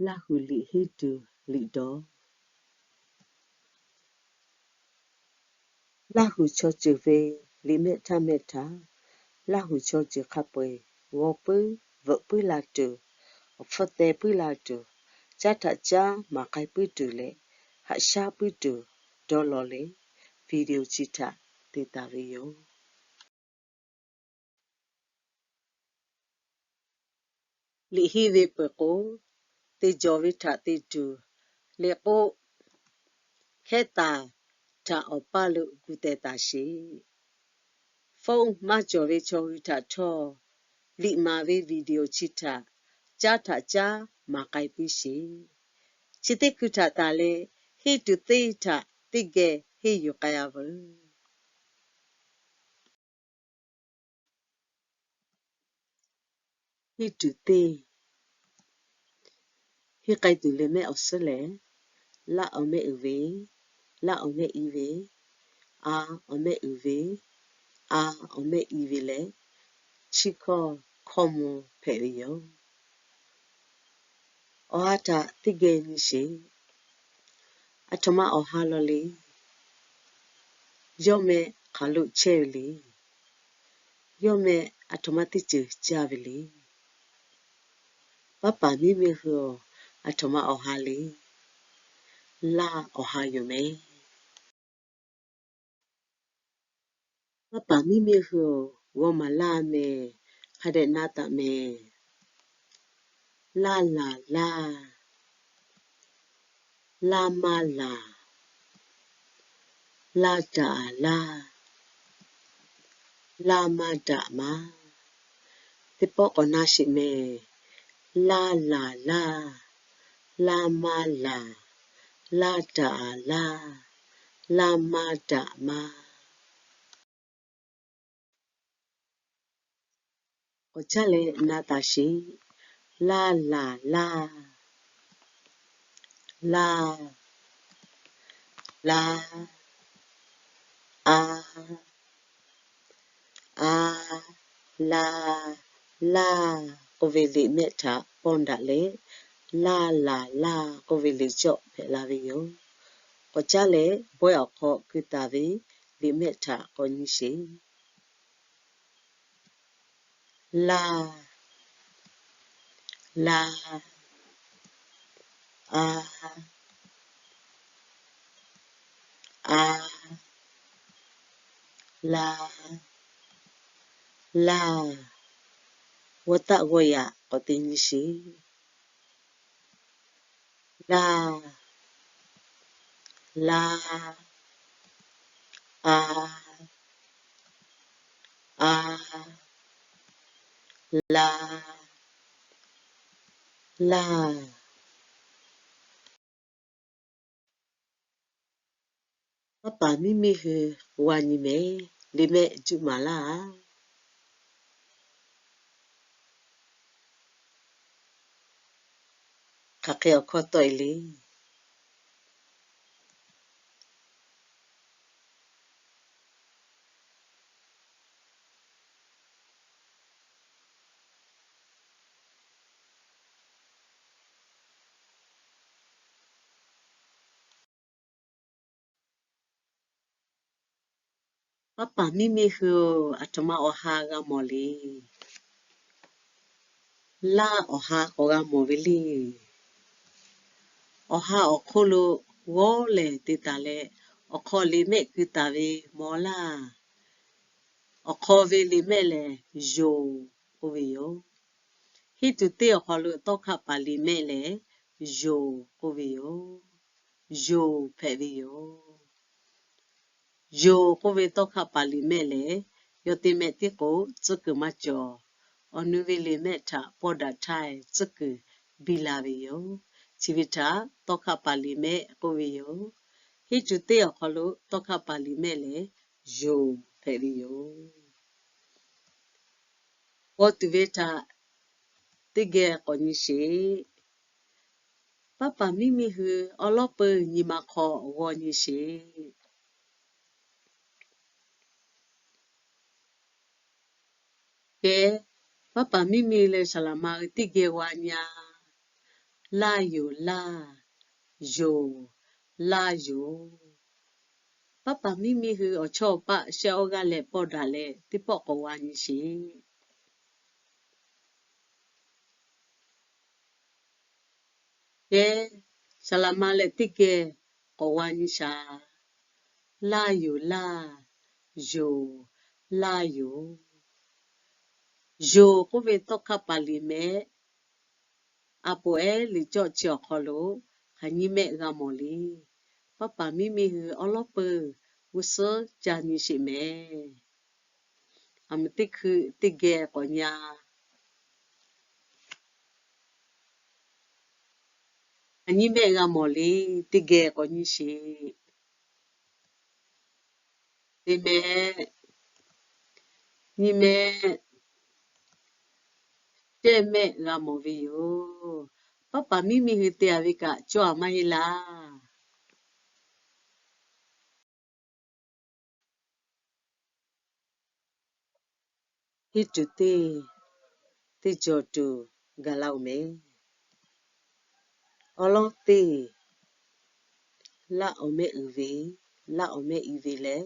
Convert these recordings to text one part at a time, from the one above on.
Laˇ huˍ liꞈ henˇ tuˬ liꞈ dawˇ. Laˇ huˍ chaw ceuˬ ve liꞈ mehˆ htaˇ mehˆ htaꞈ, Laˇ huˍ chaw ceuˬ hk'a peu-eˬ g'aw puiˉ veuꞈ puiˉ la tuˬ, awˬ hpfuhˇ teh puiˉ la tuˬ, caˉ htaꞈ caˉ maˍ k'ai puiˉ tuˬ leh, haꞈ shaˉ puiˉ tuˬ dawˇ law leh, video chi htaꞈ te taˍ ve yoˬ. Liꞈ henˇ ve peuˬ k'o, te jawˬ ve htaꞈ te tuˬ, liꞈ k'oˆ hkehˉ taˍ htaꞈ awˬ paˇ lo gu teh taˍ sheˍ. Phone maˇ cawˬ ve chaw hui htaꞈ htawˇ, liꞈ maˍ ve video chi htaꞈ caˉ htaꞈ caˉ maˍ k'ai piˇ sheˍ. Chi teˇ hkui htaꞈ taˍ leh, henˇ tuˬ teˇ htaꞈ teˇ geh henˇ yuˬ k'ai-a veuˬ. Henˇ tuˬ teˇ, henˇ k'ai tuˬ liꞈ mehˆ awˬ suhˉ lehˬ, laˇ awˬ mehˆ uiˍ ve, laˇ awˬ mehˆ i ve, a awˬ mehˆ uiˍ ve, a awˬ mehˆ i ve leh, chi hkawˇ hkawˇ mvuh hpehꞈ ve yoˬ. Awˬ ha htaꞈ teˇ geh nyi sheˍ. Aˬ htoꞈ ma awˬ ha law le. Yawˇ meh hk'aˬ lo chehˇ ve le. Yawˇ meh aˬ htoꞈ ma teˇ ceuˬ caˇ ve le. Paˉ paˍ miˇ miˇ hui aˬ, aˬ htoꞈ ma awˬ ha le. Laˇ awˬ ha yoˬ meh. Paˉ paˍ miˇ miˇ hui-oˬ, g'aw maˍ laˇ mehˍ. Hk'a dehꞈ na taˍ mehˍ. Laˇ laˬ laˇ. Laˇ maˇ laˬ. Laˇ daꞈ laˇ. Laˇ maˇ daꞈ maˇ. Teˇ pawˆ k'awꞈ na sheˍ mehˍ. Laˇ laˬ laˇ. Laˇ maˇ laˬ. Laˇ daꞈ laˇ. Laˇ maˇ daꞈ maˇ. K'awꞈ caˉ leh na taˍ sheˍ. Laˇ laˬ laˇ. Laˇ, laˇ, a, a, laˇ, laˇ k'oˆ ve liꞈ mehˆ htaꞈ pawˇ daꞈ leh, laˇ laˬ laˇ k'oˆ ve liꞈ cawˆ hpehꞈ la ve yoˬ. K'awꞈ caˉ leh bawehˇ awˬ hk'aw keu taˍ ve liꞈ mehˆ htaꞈ k'awꞈ nyi sheˍ. Laˇ, laˇ, a, a, laˇ, laˇ. G'aw taˆ g'aw yaꞈ k'awꞈ te nyi sheˍ. Laˇ, laˇ, a, a, laˇ, laˇ. Paˉ paˍ miˇ miˇ hui g'a nyi mehˍ. Liꞈ mehˆ juˆ maˍ laˇ. Hk'aˬ hk'e awˬ hkawˇ tawˆ e le. Paˉ paˍ miˇ miˇ hui-oˬ, aˬ htoꞈ ma awˬ ha g'a mawˬ le. Laˇ awˬ ha k'awꞈ g'a mawˬ ve le. Awˬ ha awˬ hk'oˆ lo g'awˇ lehˬ te taˍ leh, awˬ hk'aw liꞈ mehˆ keu taˍ ve mawˬ laˇ. Awˬ hk'aw ve liꞈ mehˆ lehˬ, yonˍ k'oˆ ve yoˬ. Hiˉ tuˬ teˇ awˬ hk'aw lo tawˇ hkaˆ paˍ liꞈ mehˆ lehˬ, yonˍ k'oˆ ve yoˬ. Yonˍ hpehꞈ ve yoˬ. Yonˍ k'oˆ ve tawˇ hkaˆ paˍ liꞈ mehˆ lehˬ, yawˇ teˇ mehˆ tiˉ k'o tcuhˉ kuiˬ maˇ cawˬ. Awˬ nu ve liꞈ mehˆ htaꞈ pawˇ daꞈ htaˇ, tcuhˉ kuiˬ biˇ la ve yoˬ. Chi ve htaꞈ tawˇ hkaˆ paˍ liꞈ mehˆ k'oˆ ve yoˬ. Hiˉ tuˬ teˇ awˬ hk'aw lo tawˇ hkaˆ paˍ liꞈ mehˆ lehˬ, yonˍ hpehꞈ ve yoˬ. G'aw tuˬ ve htaꞈ teˇ geh k'awꞈ nyi sheˍ. Paˉ paˍ miˇ miˇ hui awˉ lawˉ peuˬ nyi ma hk'aw g'aw nyi sheˍ. Kehˬ, paˉ paˍ miˇ miˇ leh saˍ laˍ ma hui teˇ geh g'a nyi-a. Laˇ yoˬ laˇ, yoˬ, laˇ yoˬ. Paˉ paˍ miˇ miˇ hui awˬ chawˇ awˬ paˆ shehˆ awˇ g'aˇ leh pawˇ daꞈ leh teˇ pawˆ k'awꞈ g'a nyi sheˍ. Kehˉ, saˍ laˍ ma leh teˇ geh k'awꞈ g'a nyi shaˍ. Laˇ yoˬ laˇ, yoˬ, laˇ yoˬ. Yoˬ k'oˆ ve tawˇ hkawˇ paˍ liꞈ mehˆ, a poˍ ehˉ liꞈ cawˆ chi awˬ hk'aw lo hk'aˬ nyi mehˆ g'a mawˬ le. Paˉ paˍ miˇ miˇ hui awˉ lawˉ peuˬ g'uˇ suhˉ ca nyi sheˍ mehˍ. A meuꞈ teˇ hkui teˇ geh k'awꞈ nyi-a. Hk'aˬ nyi mehˆ g'a mawˬ le, teˇ geh k'awꞈ nyi sheˍ. Teˇ mehˆ, nyiˇ mehˆ, shehˆ mehˆ g'a mawˬ ve yoˬ. Paˉ paˍ miˇ miˇ hui te-a ve kaꞈ cawˇ-a maˇ heˆ laˇ. Henˇ tuˬ teˇ, teˇ jawˬ tuˬ gaˬ laˇ-oˬ mehˍ. Awˉ lawˉ teˇ, laˇ awˬ mehˆ uiˍ ve, laˇ awˬ mehˆ i ve leh,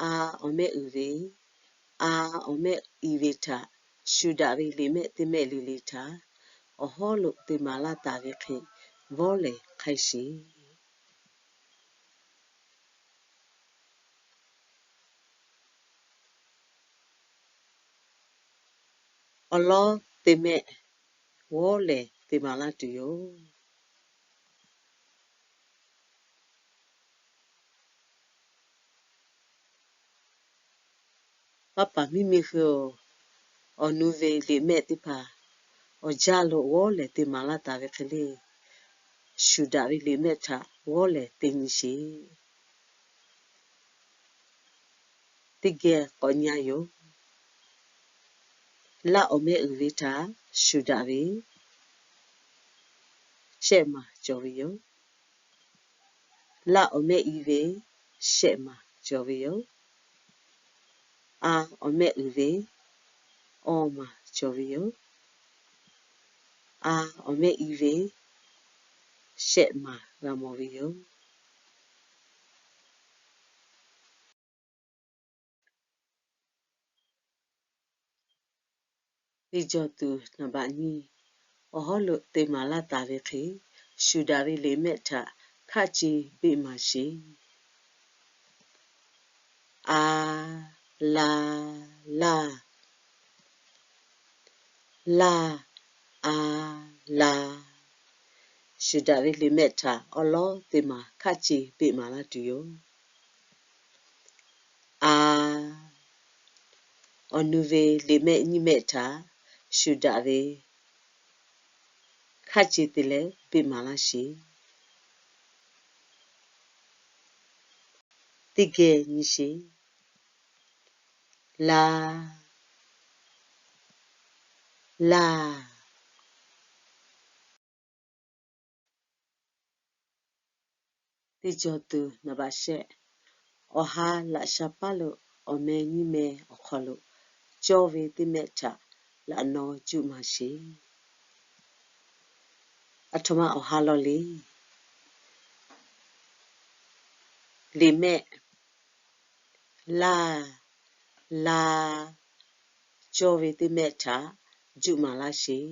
a awˬ mehˆ uiˍ ve, a awˬ mehˆ i ve htaꞈ shuˍ daꞈ ve liꞈ mehˆ teˇ mehˆ le le htaꞈ awˬ hawˉ lo te maˍ laˇ taˍ ve hk'e vawˇ lehˬ hk'ai sheˍ. Awˬ lawn teˇ mehˆ g'awˇ lehˬ te maˍ laˇ tuˬ yoˬ. Paˉ paˍ miˇ miˇ hui-oˬ, awˬ nu ve liꞈ mehˆ teˇ hpaˍ awˬ jaˇ lo g'awˇ lehˬ te maˍ laˇ taˍ ve hk'e le, shuˍ daꞈ ve liꞈ mehˆ htaꞈ g'awˇ lehˬ te nyi sheˍ. Teˇ geh k'awꞈ nyi-a yoˬ. Laˇ awˬ mehˆ uiˍ ve htaꞈ shuˍ daꞈ ve shehˆ maˬ cawˬ ve yoˬ. Laˇ awˬ mehˆ i ve shehˆ maˬ cawˬ ve yoˬ. A awˬ mehˆ uiˍ ve awˇ maˬ cawˬ ve yoˬ. A awˬ mehˆ i ve shehˆ maˬ g'a mawˬ ve yoˬ. Teˇ jawˬ tuˬ naˍ baꞈ nyi, awˬ hawˉ lo te maˍ laˇ taˍ ve hk'e, shuˍ daꞈ ve liꞈ mehˆ htaꞈ hkaˆ ce beˆ maˍ sheˍ. A, la, laˇ. Laˇ, a, la. Shuˍ daꞈ ve liꞈ mehˆ htaꞈ awˉ lawˉ teˇ maˬ hkaˆ ce beˆ maˍ laˇ tuˬ yoˬ. A, awˬ nu ve liꞈ mehˆ nyiˇ mehˆ htaꞈ shuˍ daꞈ ve hkaˆ ce te leh beˆ maˍ laˇ sheˍ. Teˇ geh nyi sheˍ. La, laˇ. Teˇ jawˬ tuˬ naˍ baꞈ shehˆ, awˬ ha laꞈ sha paˉ lo awˬ meh nyiˇ meh awˬ hk'aw lo cawˇ ve teˇ mehˆ htaꞈ laꞈ naw juˆ maˍ sheˍ. Aˬ htoꞈ ma awˬ ha law le. Liꞈ mehˆ laˇ, la, cawˇ ve teˇ mehˆ htaꞈ juˆ maˍ laˇ sheˍ.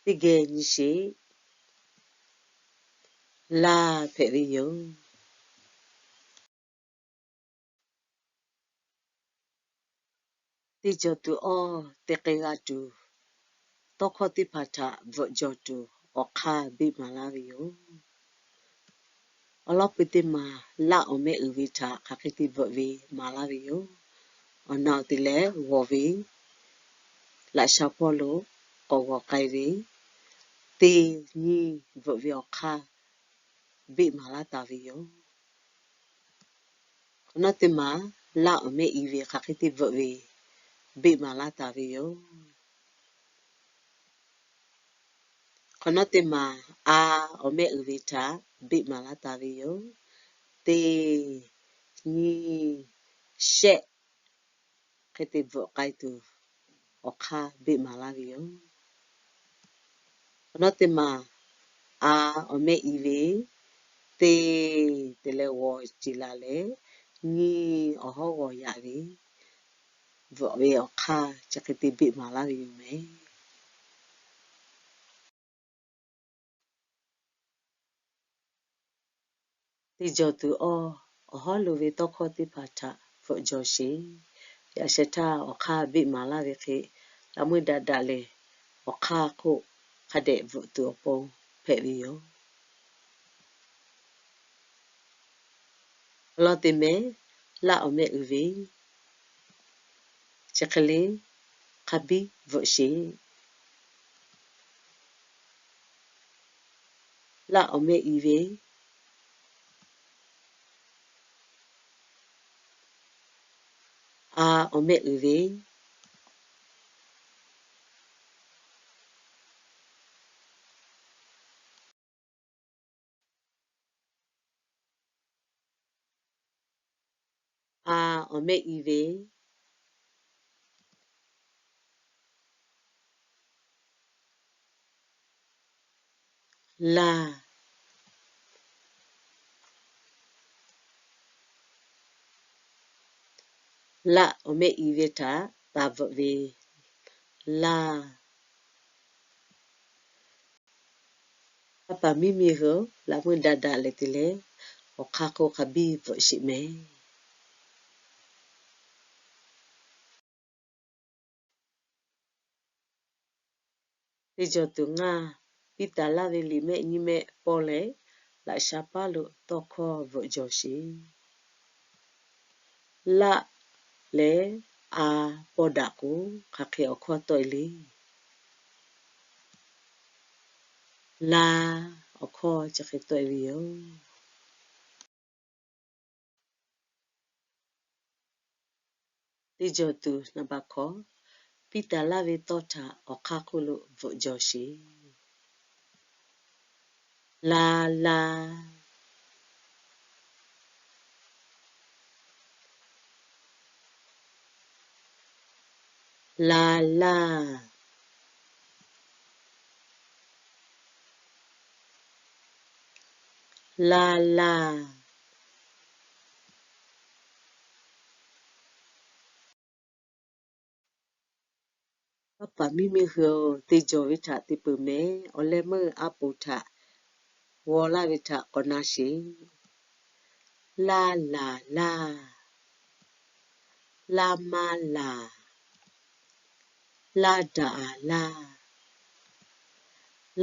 Teˇ geh nyi sheˍ. Laˇ hpehꞈ ve yoˬ. Teˇ jawˬ tuˬ awˇ te k'ai g'a tuˬ, tawˇ hkawˇ teˇ hpaˍ htaꞈ bvuhꞈ jawˬ tuˬ awˬ hk'aˇ beˆ maˍ laˇ ve yoˬ. Awˬ lawn pui teˇ maˬ laˇ awˬ mehˆ uiˍ ve htaꞈ hk'aˬ hk'e te bvuhꞈ ve maˍ laˇ ve yoˬ. Awˬ na awˬ te leh g'awˬ ve laꞈ sha pawˇ lo k'awꞈ g'awˬ k'ai ve, teˇ nyi bvuhꞈ ve awˬ hk'aˇ beˆ maˍ laˇ taˍ ve yoˬ. Hk'awꞈ nawˉ teˇ maˬ laˇ awˬ mehˆ i ve hk'aˬ hk'e te bvuhꞈ ve beˆ maˍ laˇ taˍ ve yoˬ. Hk'awꞈ nawˉ teˇ maˬ a awˬ mehˆ uiˍ ve htaꞈ beˆ maˍ laˇ taˍ ve yoˬ. Teˇ nyi shehˆ hk'e te bvuhꞈ k'ai tuˬ awˬ hk'aˇ beˆ maˍ laˇ ve yoˬ. Awˬ nawˉ teˇ maˬ, a awˬ mehˆ i ve, te te leh g'awˬ ce la leh, nyi awˬ hawˉ g'awˬ yaꞈ ve, bvuhꞈ ve awˬ hk'aˇ chi hk'e te beˆ maˍ laˇ ve yoˬ mehˍ. Teˇ jawˬ tuˬ awˇ, awˬ hawˉ lo ve tawˇ hkawˇ teˇ hpaˍ htaꞈ bvuhꞈ jawˬ sheˍ. Yaꞈ sheh htaˇ awˬ hk'aˇ beˆ maˍ laˇ ve hk'e, laꞈ meuˇ daꞈ daꞈ lehˬ, awˬ hk'aˇ hk'oˆ hk'a dehꞈ bvuhꞈ tuˬ awˬ pon hpehꞈ ve yoˬ. Awˬ lawn teˇ mehˍ, laˆ awˬ mehˆ uiˍ ve, chi hk'e le hk'a biˇ bvuhꞈ sheˍ. Laˆ awˬ mehˆ i ve, a awˬ mehˆ uiˍ ve, a awˬ mehˆ i ve, laˇ. Laˆ awˬ mehˆ i ve htaꞈ taˍ bvuhꞈ ve, laˇ. Aˉ paˍ miˇ miˇ hui-oˬ, laꞈ meuˇ daꞈ daꞈ leh te leh, awˬ hk'aˇ hk'oˆ hk'a biˇ bvuhꞈ sheˍ mehˍ. Teˇ jawˬ tuˬ ngaˇ, piˇ taˍ laˇ ve liꞈ mehˆ nyiˇ mehˆ pawˇ leh, laꞈ sha paˉ lo tawˇ hkawˇ bvuhꞈ jawˬ sheˍ. Laˆ leh a pawˇ daꞈ k'o, hk'aˬ hk'e awˬ hkawˇ tawˆ e le. La awˬ hkawˇ chi hk'e tawˆ e ve yoˬ. Teˇ jawˬ tuˬ naˍ baꞈ hkawꞈ, piˇ taˍ laˇ ve tawˇ htaꞈ awˬ hk'aˇ hk'oˆ lo bvuhꞈ jawˬ sheˍ. La la. La laˇ. La laˇ. Aˉ paˍ miˇ miˇ hui-oˬ, teˇ jawˬ ve htaꞈ te peuˬ mehˍ. Awˬ leh meuˇ aˉ poˍ htaꞈ g'aw laˇ ve htaꞈ k'awꞈ na sheˍ. Laˇ laˬ laˇ. Laˇ maˇ laˬ. Laˇ daꞈ laˇ.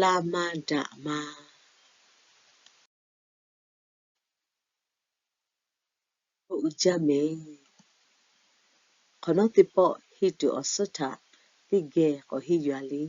Laˇ maˇ daꞈ maˇ. Oˇ uiˍ jaˇ mehˍ. Hk'awꞈ nawˉ teˇ pawˆ henˇ tuˬ awˬ suhˉ htaꞈ teˇ geh k'awꞈ henˇ yuˬ a le.